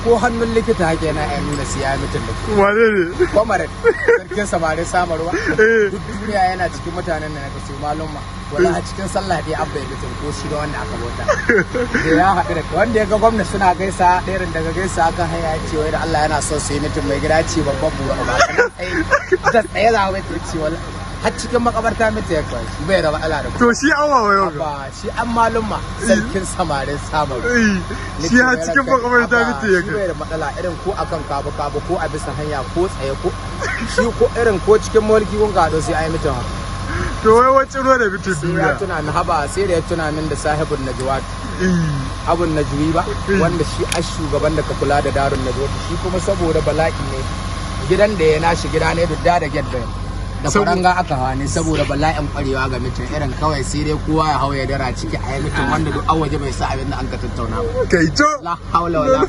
Ko hannun likita haka yana ya nuna siya mutum da ku. Wane ne? Kwamar sarkin samarin samarwa. Duk duniya yana cikin mutanen da na kaso malumma. Wala a cikin sallah dai abba ya mutum ko shi da wanda aka bauta. Da ya haɗu da wanda ya ga gwamna suna gaisa, ɗerin daga gaisa kan hanya ya ce wai da Allah yana son su yi mutum, mai gida ce babban buru ba. Da tsaye za a mai ce wala. Har cikin makabarta mutum ya kawai shi bai da matsala da To shi an wawa yau. Abba shi an malumma sarkin samarin samarwa. Shi har cikin makabarta mutum ya Shi kai. bai da matsala, irin ko akan kabu kabu ko a bisa hanya ko tsaye ko shi ko irin ko cikin mulki kun gado sai ai mutum haka. To wai wacce ruwa da mutum Sai ya duniya. tuna min, haba, sai da ya tuna min da sahibin najwa, abun najwi ba, wanda shi a shugaban da ka kula da darun najwa. Shi kuma saboda bala'i ne gidan da ya nashi gida ne duk da get da kwaranga aka hawa ne saboda bala'in kwarewa ga mutum, irin kawai sai dai kowa ya hau ya dara ciki a yi mutum, wanda duk an waje bai sa abin da an ka tattauna ba. Kai to. La haula wala.